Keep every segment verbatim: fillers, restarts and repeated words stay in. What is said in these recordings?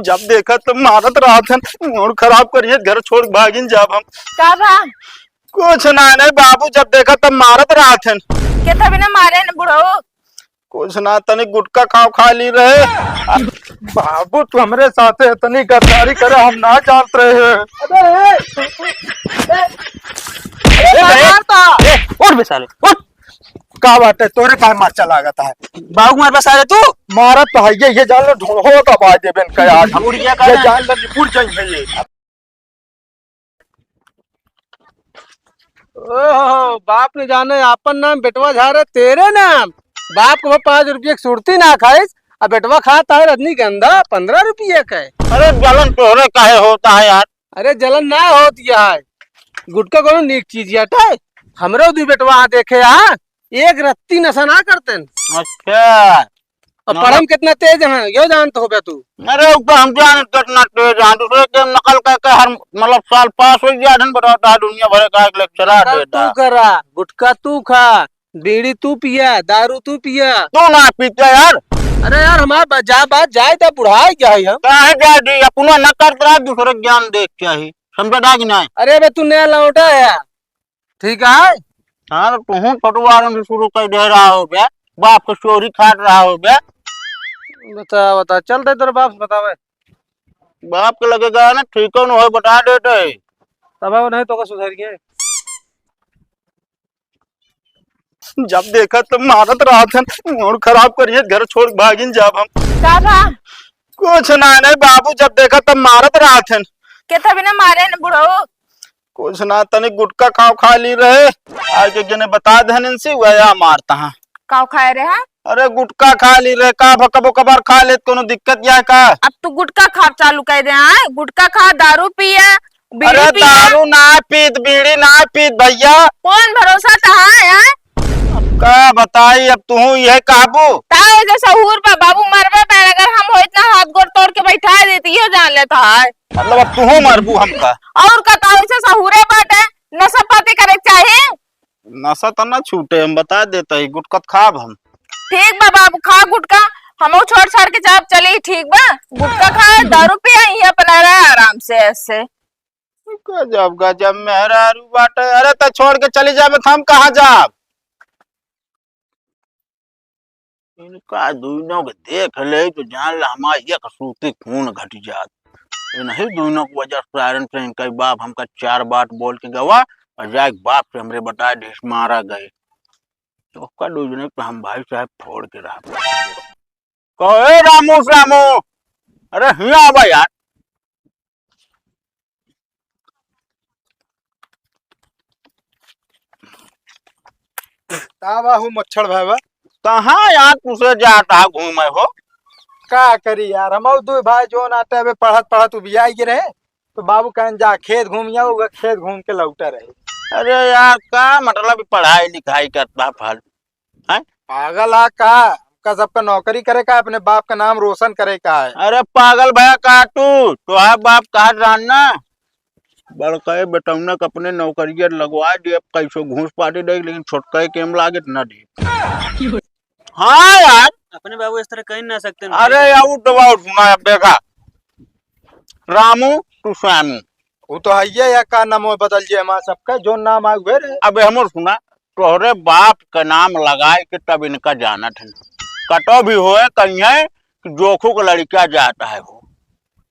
जब देखा तब मारत रहत हन, मूड खराब करिए, घर छोड़ भागिन जाब हम। का बा? कुछ ना, नहीं बाबू, जब देखा तब मारत रहत हन। केथा बिना मारे न बुढ़ऊ? कुछ ना, तनी गुटखा खाव खा ली रहे। बाबू, तू हमरे साथे इतनी गद्दारी करे, हम ना जानत रहे। अबे, ए, ए, ए, ए, मारता। ए, उठ बे साले, उठ। का बात है, तोरे काहे मार चला गता है? बाबू मार बे साले तू। मारत तो है ये, ये जान लो, ढोंढो दबा देबे इनका यार। हम उड़ गया ये का? जान लो, निपुर जाएंगे ये। ओहो, बाप न जाने आपन नाम बेटवा झारे तेरे नाम। बाप को पाँच रुपये की सुरती ना खाइस, अब बेटवा खाता है रजनीगंधा पन्द्रह रुपये का है। अरे जलन तोहरे काहे होता है यार? अरे जलन ना होती है, गुटखा कोनो नीक चीज है। हमरो दू बेटवा देखे आ, एक रत्ती नशा ना करते। अच्छा। और ना। पढ़म कितना तेज है, यो जानत होबे तू। अरे, उ तो हम जान कितना तेज है, दूसरे के नकल करके हर, मतलब, साल पास हो गया, ढन बताता है, दुनिया भर का एक lecturer नकल देता। तू करा, गुटखा तू खा, बीड़ी तू पिया, दारू तू पिया। तू ना पीते यार। अरे यार, हमार बा-, जा बात जाए तो बुढ़ाई गया है हम। काहे जाए दी, अपना ना करत रहा, दूसरे के ज्ञान देख के ही, समझा था कि नहीं? अरे बे, तू नया लौटा है यार। ठीक है। हाँ, तो तुहूँ पटवारन से शुरू कर दे रहा हो बे, बाप के चोरी खाट रहा हो बे। बता, बता, चल दे तेरे बाप से बतावे। बाप के लगे गया ना, ठीक न हो, बता देते। तब वो नहीं तो का सुधर गए। जब देखा तब मारत रहत हन, मूड खराब करिए, घर छोड़ भागिन जाब हम। का बा? कुछ ना, नहीं बाबू, जब देखा तब मारत रहत हन। केथा बिना मारे न बुढ़ऊ? कुछ ना, तनी गुटखा खाव खा ली रहे, आके जने बता देहन इनसे, वह या मारता हाँ। काव खाए रहे हैं? अरे गुटखा खा ली रहे, का भकबो कबार खा लेत, कोनो दिक्कत या का? अब तू गुटखा खा चालू कर दे, हाँ? गुटखा खा, दारू पिए, बीड़ी अरे पिए। दारू ना पीत, बीड़ी ना पीत भैया। कौन भरोसा तहार है, हाँ? अब का बताई, अब तुहू यह कहबू। ताऊ ऐसे सहूर बा बाबू, मरबे पे अगर हम होइत ना हाथ गोड़ तोड़ के बैठा देती, यो जान लेता है। मतलब अब तुहू मरबू हमका? और का, ताऊ ऐसे सहूरे बाटे, नशा पाती करे के चाही। नशा तो ना छूटे, हम बता देते ही, गुटखा तो खाब हम। ठीक बा बाबू, खा गुटखा, हमहू छोड़ छाड़ के जाब, चली, ठीक बा? गुटखा खा, दारू पिया, यहाँ अपना रहे आराम से ऐसे। गजब, गजब मेहरारू बाटे। अरे, त छोड़ के चली जाबे, त हम कहाँ जाब? इनका दुइनों के देख ले, तो जान ला, हमार एक सूती खून घट जात। इन्हीं दुइनों की वजह से, सारन से इनका बाप हमका चार बात बोल के गवा, और जाके बाप से हमरे बता दे, मारा गए। तो ओका दुइनों के हम भाई साहब फोड़ के रहा। कहो, "ए रामू, रामू, अरे हियाँ आवा यार।" का बा हो मच्छर भाई बा? कहाँ यार तुसे जाता है घूमे हो? का करी यार, हम दो भाई जोन आटे अबे पढ़त पढ़त उबियाई गे रहे, तो बाबू कहन जा खेत घूम आओ, वो खेत घूम के लौटा रहे। अरे यार, का मतलब पढ़ाई लिखाई करता फालतू? हैं? पागल आ का? का सबका नौकरी करे का, अपने बाप का नाम रोशन करे का है? अरे पागल भया का तू? तोहार बाप कहा रहन ना, बड़का बेटौना के अपने नौकरिया लगवा दे, अब कैसो घूस पाटी दे, लेकिन छोटका के हम लागत ना दे। हाँ यार। अपने बाबू इस तरह कहीं ना सकते हैं। अरे यार, वो दबाव सुना, अब देखा, रामू तू स्वामी। वो तो है ये, या का नाम बदल जे हमार सबका, जो नाम आए हुए रे। अबे हमर सुना, तोहरे बाप का नाम लगाए के तब इनका जानत है। कतो भी होए, कहीं है कि जोखू का लड़का जाता है हो,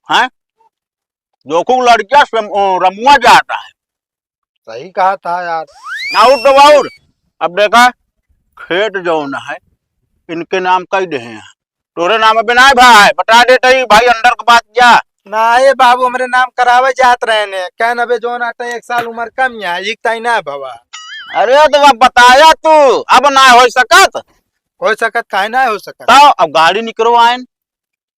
हैं? जोखू का लड़का सम-, ओ, रमुआ जाता है। सही कहा था यार। और तो और, अब देखा, खेत जौन है, इनके नाम कई दे हैं। तोरे नाम अबे ना है भाई, बता देते ही भाई अंदर के बात जा। ना ए बाबू, हमरे नाम करावे जात रहे ने। कहन अबे जौन आटे एक साल उम्र कम या, एक ताई ना भवा। अरे तो अब बताया तू, अब ना हो सकत। हो सकत, काहे ना हो सकत? तो अब गाड़ी निकरवाएन,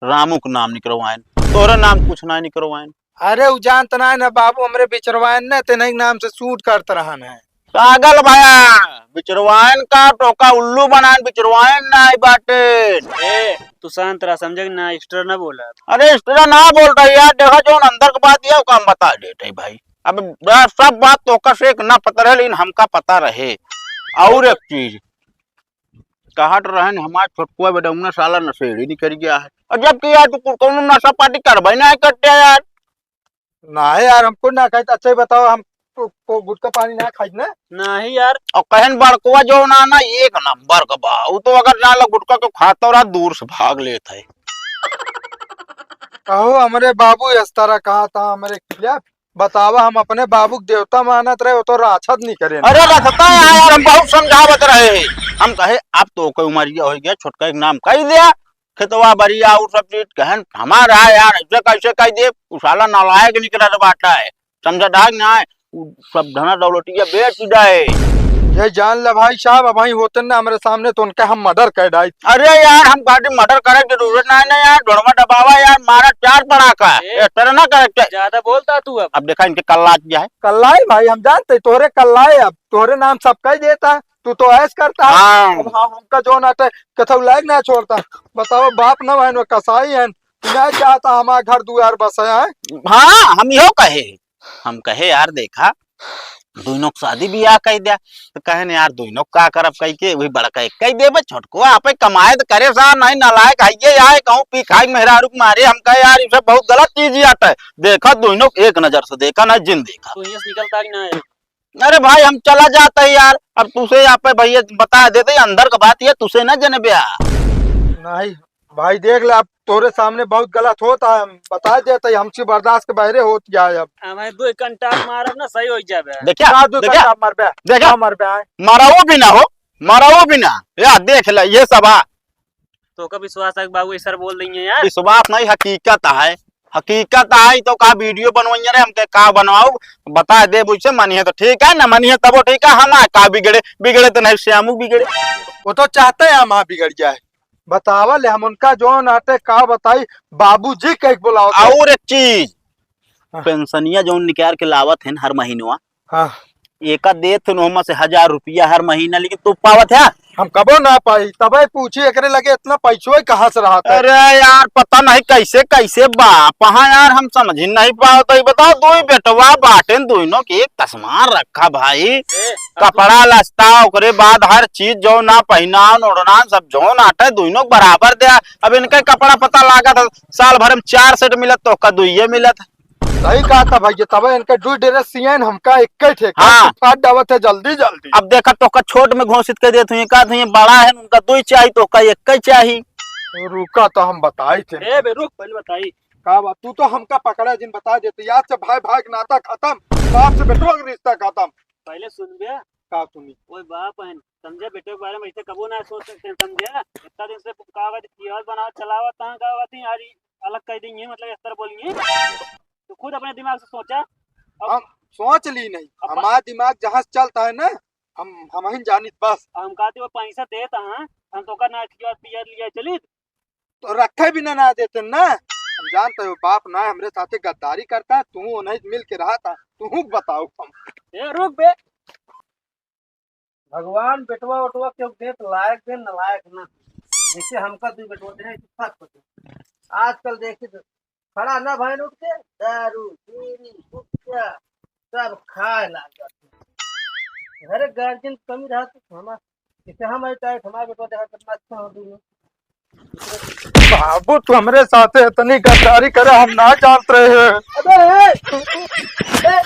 रामू के नाम निकरवाएन, तोरे नाम कुछ ना निकरवाएन। अरे उ जानत ना है ना बाबू, हमरे बिचरवाएन ना, तेने के नाम से सूट करत रहन है। पागल भया, बिचरवाएन का टोका उल्लू बनाएन, बिचरवाएन ना आई बाटे। ए, तू शांत रहा, समझे कि ना, extra ना बोला। अरे extra ना बोल रही यार, देखा जौन अंदर के बात ये काम बता देते भाई। अब यार सब बात तोका से एक ना पता रहे, लेकिन हमका पता रहे। और एक चीज, कहत रहन हमार छोटकुआ बेटौना साला नशेड़ी निकल गया है। और जबकि यार तू कौनो नशा पाती करबे ना करते यार। नहीं यार, हमको ना खाई तो अच्छा ही बताओ, हम को, को गुटखा पानी ना खाई ना। नहीं यार। और कहन बड़कुआ जो ना, ना एक नंबर का बा, वो तो अगर ना ला गुटखा को खाता रहा दूर से भाग लेत है। कहो हमरे बाबू इस तरह कहा था हमरे खिलाफ, बतावा, हम अपने बाबू के देवता मानत रहे, वो तो राक्षस नहीं करे। अरे रखता है यार, हम बहुत समझावत रहे। हम कहे अब तो कोई उमरिया हो गया, छोटका एक नाम कह दिया, खेतवा बरिया और सब चीज कहन हमारा है यार, ऐसे कैसे कह दे? उ साला नालायक निकलत बाटा है, समझा डाग ना है। उ सब धना दौलतिया बेच दे। ये जान ले भाई साहब, अब वहीं होते ना हमारे सामने तो उनके हम मर्डर कर डाई। अरे यार, हम गाड़ी मर्डर करे के जरूरत ना है ना यार, ढोड़वा दबावा यार, मारा चार पड़ाका। ए, ए, तेरा ना करे के। ज्यादा बोलता तू अब। अब देखा इनके कल्ला आ गया है। कल्ला है भाई, हम जानते तोहरे कल्ला है, अब तोहरे नाम सब कह देता है, तू तो ऐश करता है। हाँ। अब हाँ, हमका जो ना ते कथऊ लायक ना छोड़ता। बताओ, बाप ना बहन वो कसाई है, ना चाहता हमारा घर दुआर बसे है। हाँ, हम यो कहे, हम कहे यार देखा, दोनों के शादी बियाह कह दिया, तो कहे न यार दोनों का करब कह के, वही बड़का एक कह देबे, छोटको आपे कमाए तो करे सा, नहीं नालायक है ये आए कहूँ पी खाए मेहरारू के मारे, हम कहे यार इसे बहुत गलत चीज ही आता है। देखा दोनों एक नजर से देखा ना जिन देखा। तो ये निकलता कि ना है? अरे भाई हम चला जाता है यार, अब तुसे आपे भैया बता देते अंदर का बात ये तुसे ना जने ब्या। नहीं भाई देख ले, अब तोरे सामने बहुत गलत होता है, हम बता देते हैं, हमसे बर्दाश्त के बाहरे होत गया है अब। हमें दो एक कंटार मारब ना, सही हो जाबे। देखा, का दो देखा? कंटार मरबे? देखा? का मरबे आए? मराओ भी ना हो, मराओ भी ना। या देख ले, ये सब आ। तो का विश्वास है कि बाबू ये सर बोल देंगे यार? विश्वास नहीं, हकीकत है, हकीकत है। तो का वीडियो बनवाइए रे, हमके का बनवाओ, बता दे, बुझसे मनिए तो ठीक है, ना मनिए तबो ठीक है। हम आ का बिगड़े, बिगड़े तो नहीं, श्यामू बिगड़े। वो तो चाहते हैं हम बिगड़ जाए। बतावा ले, हम उनका जौन आटे का बताई, बाबूजी कह के बुलाओ तो। और एक चीज, हाँ। पेंशनिया जौन निकाल के लावत हैं हर महीनवा, हाँ। एका देत हैं ओमा से हजार रुपया हर महीना, लेकिन तू पावत है? हम कबो ना पाई, तबे पूछी एकरे लगे इतना पैसो ही कहाँ से रहत है? अरे यार, पता नहीं कैसे कैसे बाप, हाँ यार, हम समझ ही नहीं पावत है। बताओ, दो ही बेटवा बाटेन, दोनों के एक तस्मान रखा भाई। ए, अब तू कपड़ा लत्ता, ओकरे बाद हर चीज, जौन ना पहिनान ओढ़नान, सब जौन आटे, दोनों के बराबर दे। अब इनका कपड़ा पता लागत है, साल भर में चार सेट मिलत, तो का दुइये मिलत। सही कहा था भैया, तब इनका दुई ड्रेस सियन, हमका एक ही ठेका हाँ। फाट डावत है जल्दी जल्दी। अब देखा, तो का छोट में घोषित कर देत हुई, का हुई, बड़ा है, उनका दुई चाही, तो का एक ही चाही। रुका, तो हम बताई थे। ए बे, रुक, पहले बताई। का बात? तू तो हमका पकड़ा जिन, बता देते, याद से भाई भाई के नाता खत्म, बाप से बेटवा के रिश्ता खत्म। पहले सुन बे। का सुनी? ओए बाप है, समझे, बेटे के बारे में ऐसे कबो ना सोच सकते हैं, समझे? इतना दिन से का बात किया, बनावत चलावत, तहाँ का बात ही आज अलग कह देंगे, मतलब इस तरह बोलेंगे। तो खुद अपने दिमाग से सोचा। अब हम सोच ली नहीं, अब हमारा दिमाग जहाँ से चलता है ना, हम, हम ही जानित बस। हम कहते वो पैसा देता है, हम तो का ना खिया पिया लिया चलित। तो रखे भी ना, ना देते ना। हम जानते हो बाप ना हमरे साथे गद्दारी करता है, तू उन्हीं मिल के रहा था, तू बताओ हम। ए, रुक बे। भगवान बेटवा उटवा के देत लायक दे, नलायक ना। जैसे हमका दू बेटवा दे, फर्क होते। आजकल देखिए तो खड़ा ना भैन उठ के, दारू, बीड़ी, गुटखा, सब खाए लाग जाते। घरे गार्जियन कमी रहत, हमार, जैसे हम आई टाइट, हमार बेटवा देखा कितना अच्छा हो दूनो। बाबू, तू हमरे साथे इतनी गद्दारी करे, हम ना जानत रहे हैं। अबे, ए, ए,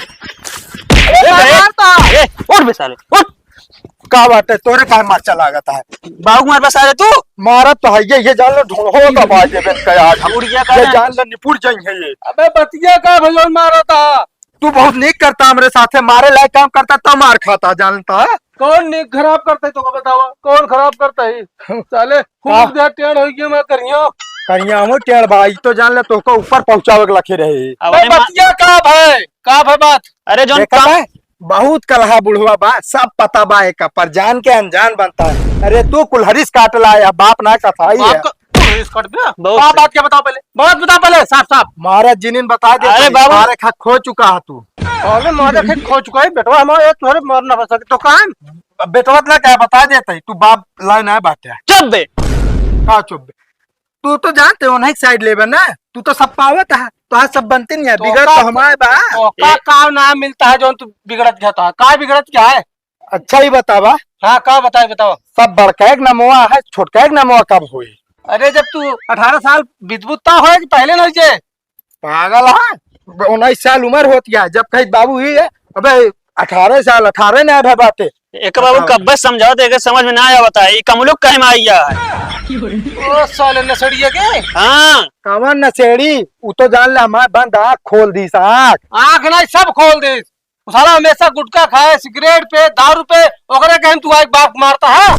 ए, ए, मारता। ए, उठ बे साले, उठ। का बात है, तोरे काहे मार चला गता है? बाबू मार बे साले तू। मारत तो है ये, ये जान लो ढोंढो का बाजे बन का आज हम। उड़ गया ये का? जान लो निपुर जाई है ये। अबे बतिया का भजन मारता? तू बहुत नीक करता हमरे साथे, मारे लायक काम करता, तब मार खाता, जानता है? कौन नीक खराब करता है, तो का बतावा? कौन खराब करता है? साले, खूब हाँ। दे टेढ़ हो गया, मैं करिया। करिया हूँ टेढ़ भाई, तो जान ले, तोहका ऊपर पहुँचावे के लखे रहे। अब बे, अरे मा- बतिया का भाई? का भाई बात? अरे, जौन देखा काम है? बहुत कलहा बुढ़वा बा, सब पता बा एका, पर जान के अनजान बनता है। अरे, तू कुल्हरिस काट ला या बाप ना कथाई बाप है। का, तू इस कट पे? बहुत बाप सही। बात क्या बताओ पहले, बात बताओ पहले, साफ साफ। मारा जिनिन बता दे अरे भाई, बाबू। मारे खा खो चुका है तू। अरे मारे खा खो चुका है बेटवा, हमारे तोहरे मर ना बस सके तो कान। अब बेटवा ना क्या बता देते, तू बाप लाए ना बाटे। चुप बे। का चुप बे? तू तो जानते हो नहीं साइड लेबे ना, तू तो सब पावत है, तो आज सब बनते नहीं है, तो बिगड़ तो का, हमारे बा। तो का, ए- का ना मिलता है जो तू बिगड़त जाता है, का बिगड़त क्या है? अच्छा ही बतावा, हाँ, का बताई, बताओ। सब बड़का एक नमवा है, छोटका एक नमवा कब होई? अरे, जब तू अठारह साल बीतबू ता होए कि पहले नहीं जे? पागल है, उन्नीस साल उम्र होती है, जब कही बाबू ही है, अबे अठारह साल, अठारह ना भे बाटे। एक बाबू बताओ। कब्बे समझाओ तो एक समझ में ना आवता है, ये कमलुक कहे में आई है। ओ साले नशेड़िया के? हाँ। कवन नशेड़ी? उ तो जान ले हमार बंद आँख खोल दीस, आँख। आँख नहीं, सब खोल दीस। उ साला हमेशा गुटखा खाए, सिगरेट पे, दारू पे, ओकरे कहे तू आइके बाप मारता है।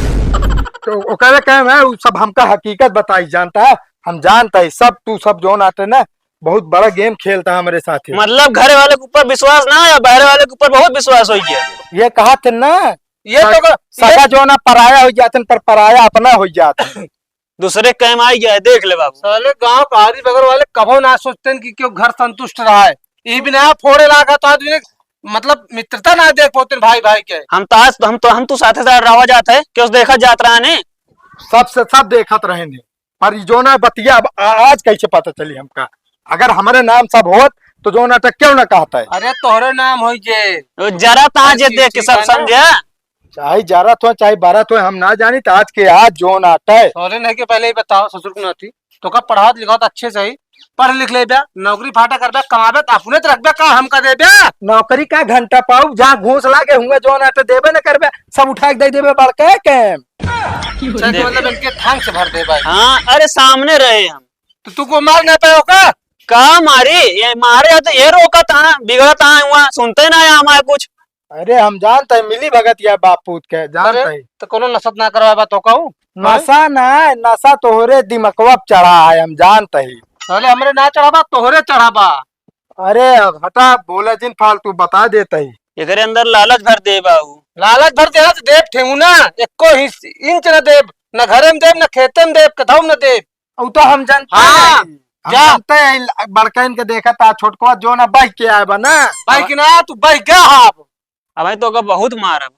तो ओकरे कहे है, उ सब हमका हकीकत बताई जानता है, हम जानता है सब, तू सब जौन आटे ना, बहुत बड़ा गेम खेलता है हमरे साथे। मतलब घरे वाले के ऊपर विश्वास ना है, बहरे वाले के ऊपर बहुत विश्वास हो गया। ये कहा थे ना, ये तो सग-, क-, सगा ये जो ना पराया हो जाते हैं, पर पराया अपना हो जाते हैं। दूसरे के काम आई गया है, देख ले बाबू। साले गांव पहाड़ी बगल वाले कबो ना सोचते हैं कि क्यों घर संतुष्ट रहा है। ये भी नया फोड़े लागा तो आदमी ने, मतलब, मित्रता ना देख पाते हैं भाई भाई के। हम तो आज, हम तो, हम तो साथे साथ रहा जात है, क्यों देखा जात रहा ने? सब से सब देखत रहे ने। पर ई जोन बतिया अब आ-, आज कैसे पता चली हमका? अगर हमरे नाम सब होत तो जोन अटक क्यों ना कहता है? अरे तोहरे नाम होई जे। वो जरा ता जे देख के सब समझे। चाहे जरा तो चाहे बारा तो हम ना जानी, तो आज के आज जोन आटा है। तोहरे नहीं के पहले ही बताओ ससुर को नाती, तो का पढ़ावत लिखावत अच्छे से ही, पढ़ लिख ले बे, नौकरी फाटा कर बे, कमाबे तो अपने तो रखबे, का हमका दे बे? नौकरी का घंटा पाऊ, जहाँ घूस लागे हुए जोन आटा देबे न करबे, सब उठा के दे देबे बड़के के। अच्छा, तो मतलब इनके थांग से भर दे भाई। हाँ, अरे सामने रहे हम। तो तू को मार ना पायो का? का मारी? ये मारे तो ये रोका था, बिगड़ा था हुआ, सुनते ना है हमारा कुछ। अरे हम जानते हैं, मिली भगत या बाप पूत के, जानते अरे, हैं। तो कोनो नशा ना करवा बा तो कहू? नशा ना है, नशा तोहरे दिमकवा पे चढ़ा है, हम जानते हैं। अरे हमरे ना चढ़ाबा, तोहरे चढ़ाबा। अरे हटा, बोले जिन फालतू, बता देते हैं। एकरे अंदर लालच भर दे बाबू। लालच भर दे तो देब ठेहुना, एको हिस-, इंच न देब, न घरे में देब, न खेते में देब, कथऊ में न देब। उ तो हम जानते हाँ, हैं, हम जा। जानते हैं, बड़कैन के देखा था, छोटको जो ना बह के आए बा ना। बह के ना, तू बह गया हाब। अब तो का बहुत मारब।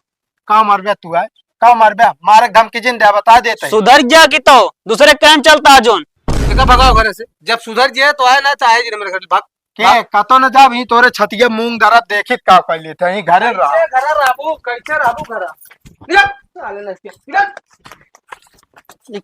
का मारबे तू है? का मारबे? मारे धमकी जिन दे, बता देते हैं। सुधर गया कि तो दूसरे काम चलता है जोन। देखा भगाओ घरे से, जब सुधर गया तो आए ना, चाहे जिन मेरे घर भाग। के हाँ। कतो न जाब, ही तोरे छतिया मूंग दरत देखित का कैले थे, ही घरे रहा। कैसे घरे रहबू, कैसे रहबू घरे? निकल, साले लड़के, निकल। ई